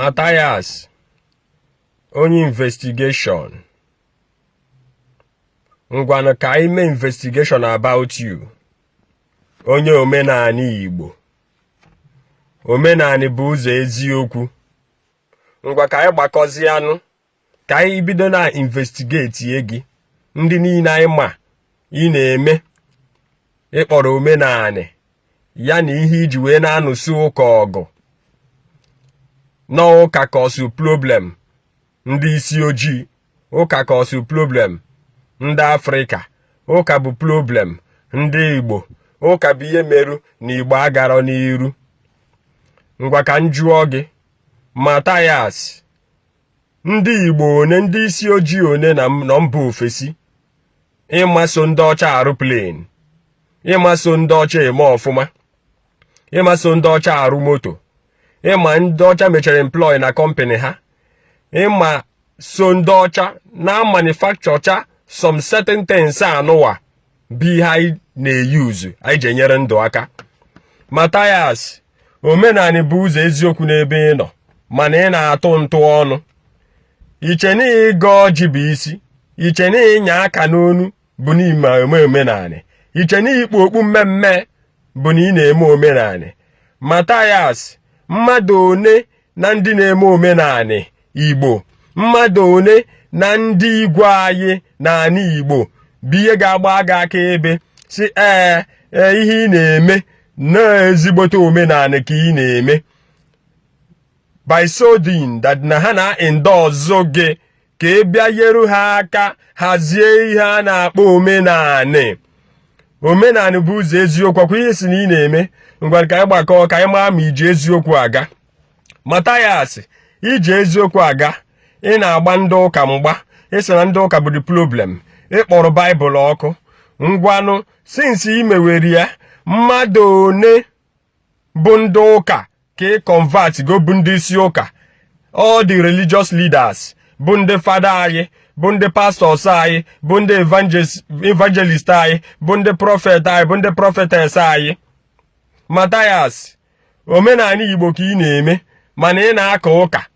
Matthias, onye investigation, ngwanụ ka anyị mee investigation about you. Onye omenani Igbo, omenani bụ ụzọ eziokwu. Ngwa, ka anyị gbakọzianụ, ka anyị bido na investigate gị. Ndị niile anyị ma ị na-eme ịkpọrọ omenani ya na ihe iji wee na-anụsi ụka ọgụ n'ụka cause problem ndị isi ojii, ụka cause problem ndị Afrịka, ụka bụ problem ndị Igbo, ụka bụ ihe merụ na Igbo agarọ n'iru. Ngwa, ka m jụọ gị, Matthias, ndị Igbo one, ndị isi ojii one na nọ mba ofesi ịmaso ndị ọcha arụ plane, ịmaso ndị ọcha eme ọfụma, ịmaso ndị ọcha arụ moto, ịma ndị ọcha mechara employ na company ha, ịma so ndị ọcha na manufacture some certain things anụwa bụ ihe anyị na-eyuzu, anyị ji enyere ndụ aka? Matthias, omenani bụ ụzọ eziokwu n'ebe ị nọ, mana ị na-atụ ntụ ọnụ iche na ịga ọjị bụ isi, iche na ịnya aka n'onu bụ n'ime eme omenani, iche na ikpu okpu mmemme bụ na ị na-eme omenani. Matthias, mmadụ one na ndị na-eme omenani Igbo, mmadụ one na ndị igwe anyị n'ala Igbo bụ ihe ga-agba gị aka ebe si ee, ihe ị na-eme na ezigbote omenani ka ị na-eme, by so doing that na ha na endorse gị ka ị bịa nyeru ha aka hazie ihe a na-akpọ omenani? Omenani bụ ụzọ eziokwu, ọkwa ihe si na ị na-eme? Ngwa, ka anyị gbakọọ, ka anyị maa ma iji eziokwu aga. Mathias, iji eziokwu aga? Ị na-agba ndị ụka mgba, ịsị na ndị ụka bụ the problem, ịkpọrọ Baịbụl ọkụ. Ngwanụ, since ị mewere ya, mmadụ one bụ ndị ụka ka ị convert go, bụ ndị isi ụka, all the religious leaders, bụ ndị fada anyị, bụ ndị pastors anyị, bụ ndị evangelist anyị, bụ ndị prophet anyị, bụ ndị prophetess anyị? Mathias, omenala Igbo ka ị na-eme, mana ị na-aka ụka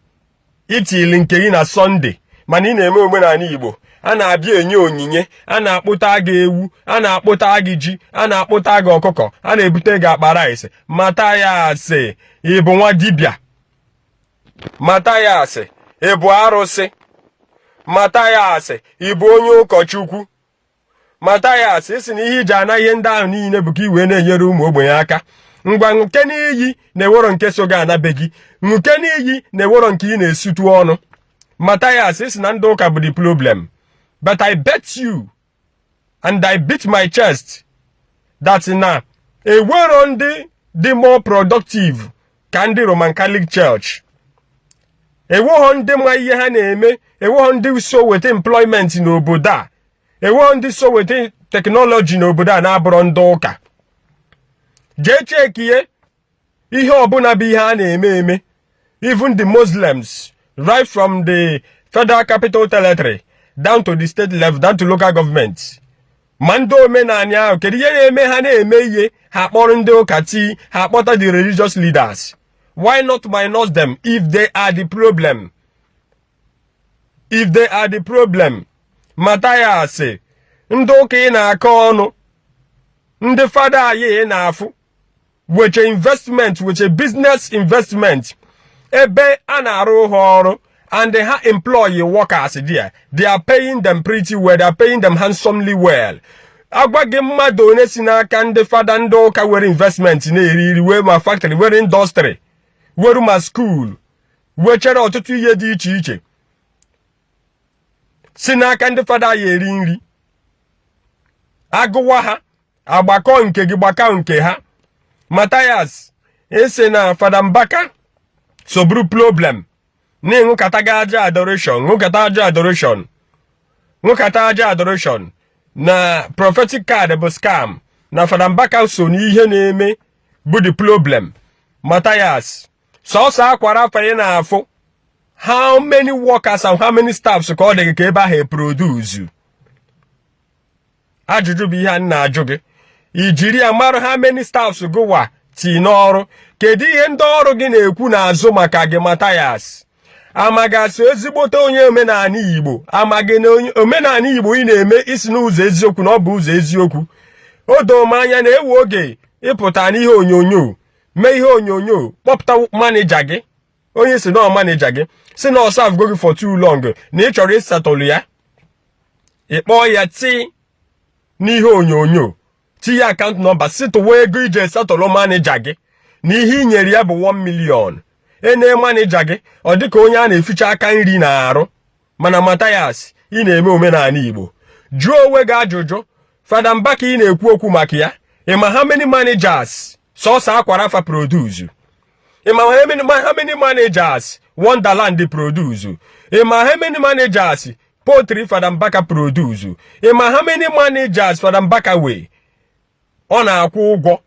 itili nke gị na Sunday, mana ị na-eme omenala Igbo. A na-abịa enye onyinye, a na-akpụta gị ewu, a na-akpụta gị ji, a na-akpụta gị ọkụkọ, a na-ebute gị akpa rice. Mathias, ị bụ nwa dibịa? Mathias, ị bụ arụsị? Mathias, ị bụ onye ụkọchukwu? Mathias, ị sị na ihe iji ana ihe ndị ahụ niile bụ ka ị wee na-enyere ụmụ ogbenye aka. Ngwa, nke n'iyi na-ewero nke so gị anabe gị, nke n'iyi na-ewero nke ị na-esutu ọnụ. Mathias, ị sị na ndị ụka bụ the problem, but I bet you and I beat my chest that na ewero ndị dị more productive ka ndị Roman Catholic Church. Enweghọ ndị ma ihe ha na-eme, enweghọ ndị so weta employment n'obodo a, enweghọ ndị so weta technology n'obodo a na-abụrọ ndị ụka. Jee chekie ihe ọbụla bụ ihe a na-eme eme, even the Muslims, right from the Federal Capital Territory down to the state level, down to local government. Ma ndị omenala ahụ, kedu ihe na-eme ha na-eme ihe ha kpọrọ ndị ụka tii, ha kpọta the religious leaders? Why not minus them if they are the problem? If they are the problem, Matthias, ndị ụka ị na-akọ ọnụ, ndị fada anyị ị na-afụ weche investment, weche business investment ebe a na-arụ ha ọrụ, and ha employ workers there. They are paying them pretty well, they are paying them handsomely well. Agwa gị mmadụ onye si n'aka ndị fada, ndị ụka were investment na-eri nri, wee ma factory, were industry, were ma school, wechere ọtụtụ ihe dị iche iche si n'aka ndị fada ya eri nri. Agụwa ha agbakọ nke gị, gbakọ nke ha. Matthias, ese na Fada Mbaka so bụrụ problem na ịṅụkata gị aja adoration, ṅụkata aja adoration, ṅụkata aja adoration, na prophetic card bụ scam, na Fada Mbaka so n'ihe na-eme bụ the problem. Matthias, sọsọ akwara afa ị na-afụ, how many workers and how many staffs ka ọ dị gị ka ebe ahụ eproduce? Ajụjụ bụ ihe a na-ajụ gị, i jiri ya mara how many staffs gụwa tii n'ọrụ. Kedu ihe ndị ọrụ gị na-ekwu n'azụ maka gị, Mathias? Amagasị ezigbote onye omenala Igbo, amaghị na omenala Igbo ị na-eme isi n'ụzọ eziokwu, na ọ bụ ụzọ eziokwu. O doo m anya na ewe oge ịpụta n'ihe onyonyo, mee ihe onyonyo, kpọpụta manager gị, onye si na ọ manager gị, si na ọ serve gị for too long, na ị chọrọ ịsettle ya. Ị kpọọ ya tii n'ihe onyonyo, tinye account number, si tụwa ego iji esettle manager gị, na ihe i nyere ya bụ 1 million. Ene manager gị, ọ dịka onye a na-eficha aka nri na-arụ. Mana Mathias, ị na-eme omenala Igbo. Jụọ onwe gị ajụjụ. Fada Mbaka ị na-ekwu okwu maka ya, ị ma how many managers sọsọ akwara afa produce? Ị ma how many managers Wonderland produce? Ị ma how many managers poultry Fada Mbaka produce? Ị ma how many managers Fada Mbaka wee ọ na-akwụ ụgwọ?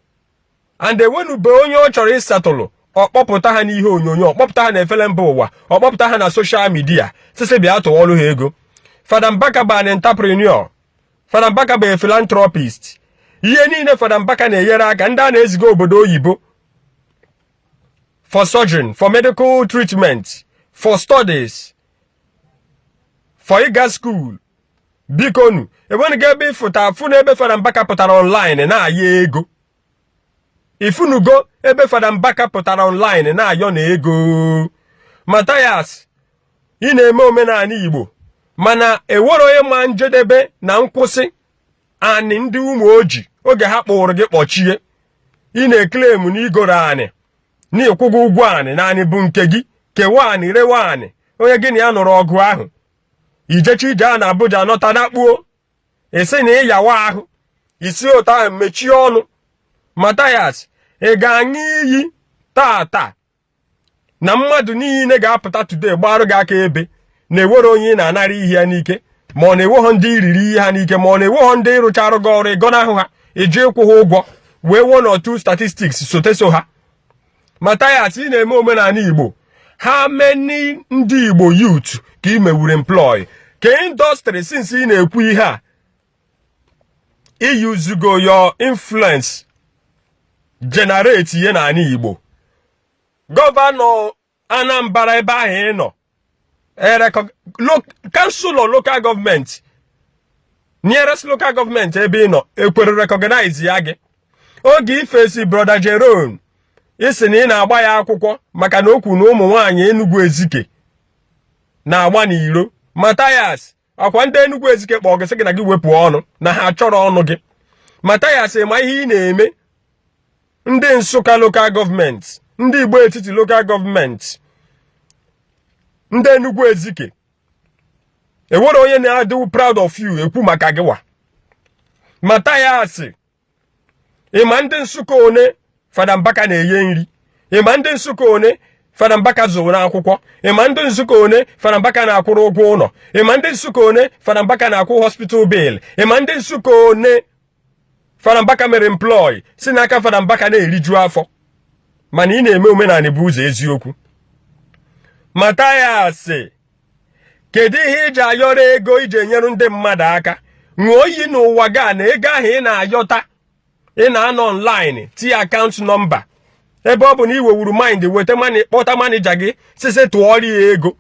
And enwenube onye ọ chọrọ ịsettle, ọ kpọpụta ha n'ihe onyonyo, ọ kpọpụta ha na efere mba ụwa, ọ kpọpụta ha na social media, sisi bịa tụọlụ ha ego. Fada Mbaka bụ an entrepreneur. Fada Mbaka bụ a philanthropist. Ihe niile Fada Mbaka na-enyere aka, ndị a na-eziga obodo oyibo for surgery, for medical treatment, for studies, for ịga school. Bikonu, enweghị ebe ịfụta afụ na ebe Fada Mbaka pụtara online na-ayọ ego. Ifunugo ebe Fada Mbaka pụtara online na-ayọ na ego? Mathias, ị na-eme omenala Igbo, mana ewere onye ma njedebe na nkwụsị anị ndị ụmụ oji oge ha kpụrụ gị kpọchie. Ị na-eclaim na igoro anị, na ịkwụgo ụgwọ anị, na anị bụ nke gị, kewa anị, rewe anị. Onye gị na ya nụrụ ọgụ ahụ, ijecha ije a na Abuja, nọta dakpuo, isi na ịyawa ahụ isi ụtọ ahụ mechie ọnụ. Mathias, ị ga-aṅụ iyi tata na mmadụ niile ga-apụta today gbarụ gị aka ebe na ewere onye ị na-anara ihe ya n'ike, ma ọ na-eweghọ ndị iriri ihe ha n'ike, ma ọ na-eweghọ ndị ịrụcharụ gị ọrụ ịgọnahụ ha, ịjụ ịkwụ ha ụgwọ, wee one or two statistics sote so ha? Mathias, ị na-eme omenala Igbo. How many ndị Igbo youth ka ị mewuru employ ka industry since ị na-ekwu ihe a? Iyuzugo your influence generate ihe n'ala Igbo? Governor Anambra ebe ahụ ị nọ, council, local government, nearest local government ebe ị nọ, ekwere recognize ya gị? Oge ifesi Brother Jerome, isi na ị na-agba ya akwụkwọ maka na o kwu na ụmụ nwaanyị Enugu Ezike na-agba n'iro. Mathias, ọkwa ndị Enugu Ezike kpọọ gị, sị gị na gị wepụ ọnụ, na ha chọrọ ọnụ gị. Mathias, ma ihe ị na-eme, ndị Nsụka local government, ndị Igbo Etiti local government, ndị Enugu Ezike enwere onye na-adị proud of you ekwu maka gị wa? Mathias, ịma ndị Nsụka one Fada Mbaka na-enye nri? Ịma ndị Nsụka one Fada Mbaka zụrụ n'akwụkwọ? Ịma ndị Nsụka one Fada Mbaka na-akwụrụ ụgwọ ụlọ? Ịma ndị Nsụka one Fada Mbaka na-akwụ hospital bill? Ịma ndị Nsụka one Fada Mbaka mere employ, si n'aka Fada Mbaka na-eriju afọ? Mana ị na-eme omenala bụ ụzọ eziokwu. Mathias, kedu ihe iji ayọrọ ego iji enyere ndị mmadụ aka? Ṅụọ iyi n'ụwa gaa na ego ahụ ị na-ayọta, ị na-anọ online tinye account number, ebe ọ bụ na ị wewuru mind weta money, kpọta manager gị, sisi tụọrọ ya ego.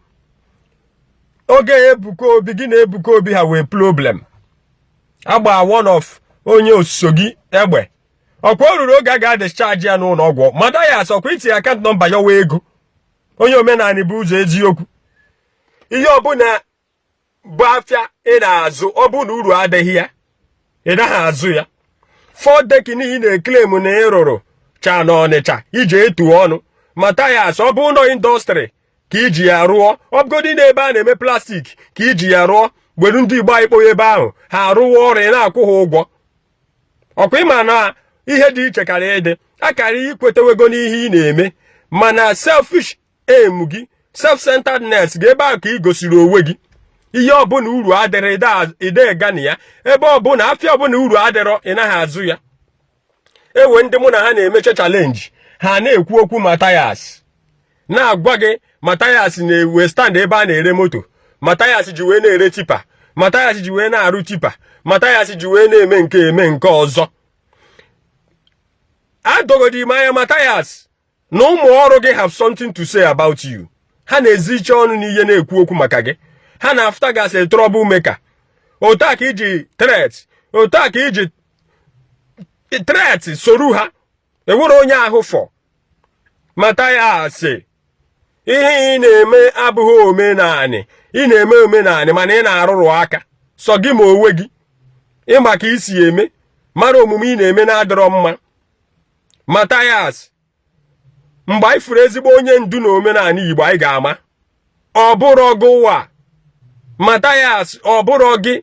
Oge Ebuka Obi, gị na Ebuka Obi ha wee problem, agba one of onye oso gị egbe. Ọkwa o ruru oge a ga-adischarge ya n'ụlọ ọgwụ. Mathias, ọkwa itinye account number yọwa ego? Onye omenala bụ ụzọ eziokwu, ihe ọbụla bụ afịa ị na-azụ, ọ bụ na uru adịghị ya, ị naghị azụ ya. Fọdeki n'ihi na-eclaim na ị rụrụ cha na Ọnịcha iji etu ọnụ. Mathias, ọ bụ ụlọ industry ka iji ya rụọ, ọ bụgodị n'ebe a na-eme plastic ka iji ya rụọ, were ndị Igbo anyị kpọghị ebe ahụ, ha arụwa ọrụ, ị na-akwụ ha ụgwọ. Ọkwa ịma na ihe dị iche karịa ịdị akara ikwetewego n'ihe ị na-eme, mana selfish aim gị, self-centeredness gị, ebe ahụ ka ị gosiri onwe gị. Ihe ọbụla uru adịrị, ide gana ya. Ebe ọbụla afịa ọbụla uru adịrọ, ị naghị azụ ya. Ewe ndị mụ na ha na-emeche challenge, ha na-ekwu okwu Mathias, na-agwa gị Mathias na-ewe stand ebe a na-ere moto, Mathias ji wee na-ere tipper, Mathias ji wee na-arụ tipper, Mathias ji wee na-eme nke eme nke ọzọ. Adọgodi m anya, Mathias, na ụmụ ọrụ gị have something to say about you. Ha na-eziche ọnụ n'ihe na-ekwu okwu maka gị. Ha na-afụta gị as a trouble maker. Otu a ka iji threat, otu a ka iji threat soro ha ewere onye ahụ fọ. Mathias, ihe ị na-eme abụghị omenanị. Ị na-eme omenanị, mana ị na-arụrụ aka. Sọ gị ma onwe gị ịma ka isi eme, mara omume ị na-eme na-adịrọ mma. Mathias, mgbe anyị furu ezigbo onye ndu na omenala Igbo, anyị ga-ama. Ọ bụrụ gị ụwa, Mathias, ọ bụrụ gị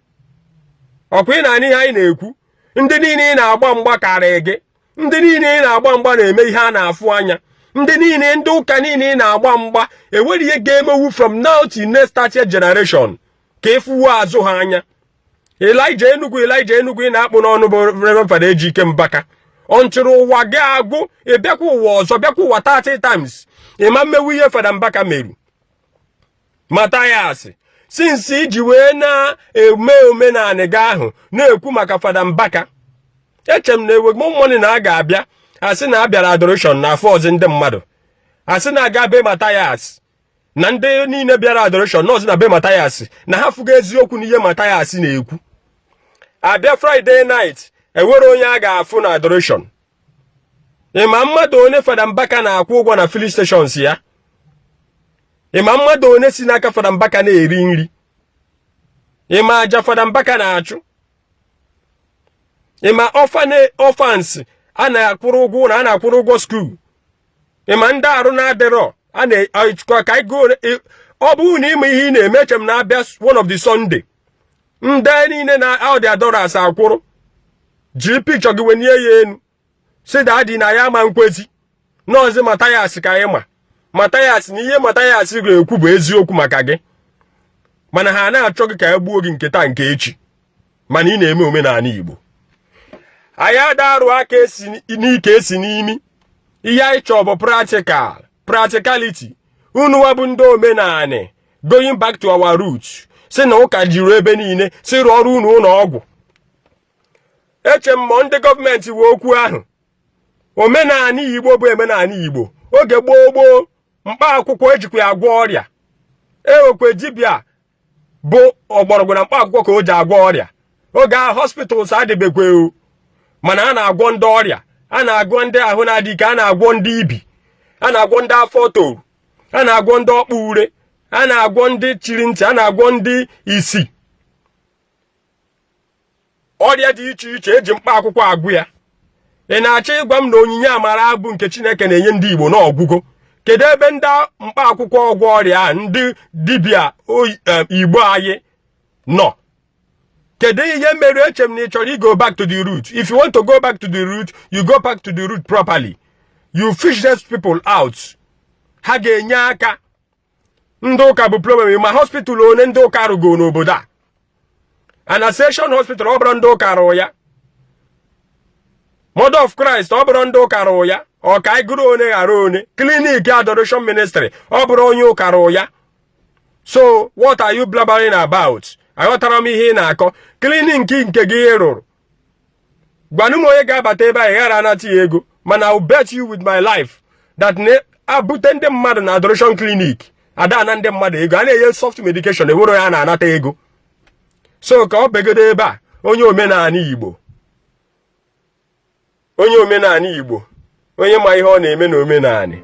ọkwa ị na-anụ ihe anyị na-ekwu. Ndị niile ị na-agba mgba karị gị. Ndị niile ị na-agba mgba na-eme ihe a na-afụ anya. Ndị niile, ndị ụka niile ị na-agba mgba, enwere ihe ga-emewu from now till next 30th generation ka ịfụwo azụ ha anya. Elijah Enugu, Elijah Enugu ị na-akpụ n'ọnụ bụ Reverend Father Ejike Mbaka. Ọ nchịrị ụwa gị agwụ, ị bịakwa ụwa ọzọ, bịakwa ụwa 30 times, ịma mmewu ihe Fada Mbaka meru. Mathias, since iji wee na-eme omenanị gị ahụ na-ekwu maka Fada Mbaka, eche m na ewe money na a ga-abịa asị na abịara adoration na afọ ọzọ, ndị mmadụ asị na aga be Mathias, na ndị niile bịara adoration nọọsụ na be Mathias, na ha fụgo eziokwu n'ihe Mathias na-ekwu. Abịa Friday night, enwere onye a ga-afụ na adoration. Ịma mmadụ onye Fada Mbaka na-akwụ ụgwọ na filling stations ya? Ịma mmadụ onye si n'aka Fada Mbaka na-eri nri? Ịma aja Fada Mbaka na-achụ? Ịma orphans a na-akwụrụ ụgwọ ụlọ, a na-akwụrụ ụgwọ school? Ịma ndị arụ na-adịrọ a na-achịkwa ka ọ bụrụ na ịma ihe ị na-eme? Eche m na-abịa one of the Sunday, ndị niile na Audi Adorers akwụrụ ji pikchọ gị wenie ya enu, si daddy na ya ma nkwezi nọọsụ Mathias ka anyị ma Mathias na ihe Mathias ga-ekwu bụ eziokwu maka gị. Mana ha na-achọ gị ka e gbuo gị nke taa, nke echi. Mana ị na-eme omenala Igbo. Anyị ada arụ aka esi n'ike esi n'imi. Ihe anyị chọọ bụ practical, practicality. Unu wa bụ ndị omenani, going back to our roots, si na ụka juru ebe niile, si rụọ ọrụ unu ụlọ ọgwụ. Eche m ndị gọọmenti wee okwu ahụ. Omenala Igbo bụ omenala Igbo. Oge gboo gboo, mkpa akwụkwọ ejikwa ya agwọ ọrịa. Ewekwe dibịa bụ ọgbọrọgwụ na mkpa akwụkwọ ka o ji agwọ ọrịa. Oge ahụ hospitals adịbekwe o, mana a na-agwọ ndị ọrịa, a na-agwọ ndị ahụ na-adị ike, a na-agwọ ndị ibi, a na-agwọ ndị afọ toru, a na-agwọ ndị ọkpụ ure, a na-agwọ ndị chiri ntị, a na-agwọ ndị isi. Ọrịa dị iche iche eji mkpa akwụkwọ agwụ ya. Ị na-achọ ịgwa m na onyinye amara abụ nke Chineke na-enye ndị Igbo n'ọgwụgwọ? Kedu ebe ndị mkpa akwụkwọ ọgwọ ọrịa a, ndị dibịa Igbo anyị nọ? Kedu ihe mere? Eche m na ị chọrọ go back to the root. If you want to go back to the root, you go back to the root properly. You fish those people out. Ha ga-enye aka. Ndị ụka bụ problem. Ma hospital one ndị ụka rụgo n'obodo a? Annunciation Hospital, ọ bụrụ ndị ụka rụ ya? Mother of Christ, ọ bụrụ ndị ụka rụ ya? Ọ ka anyị gụrụ one ghara one. Clinic Adoration Ministry, ọ bụrụ onye ụka rụ ya? So what are you blabbering about? Aghọtara m ihe ị na-akọ. Clinic nke gị rụrụ, gwanụ m onye ga-abata ebe ahụ ghara anata ya ego. Mana I will bet you with my life that abute ndị mmadụ na Adoration Clinic, ada ana ndị mmadụ ego. A na-enye soft medication, ewere ya na-anata ego. So ka ọ begodo ebe a, onye omenala Igbo, onye omenala Igbo, onye ma ihe ọ na-eme na omenala.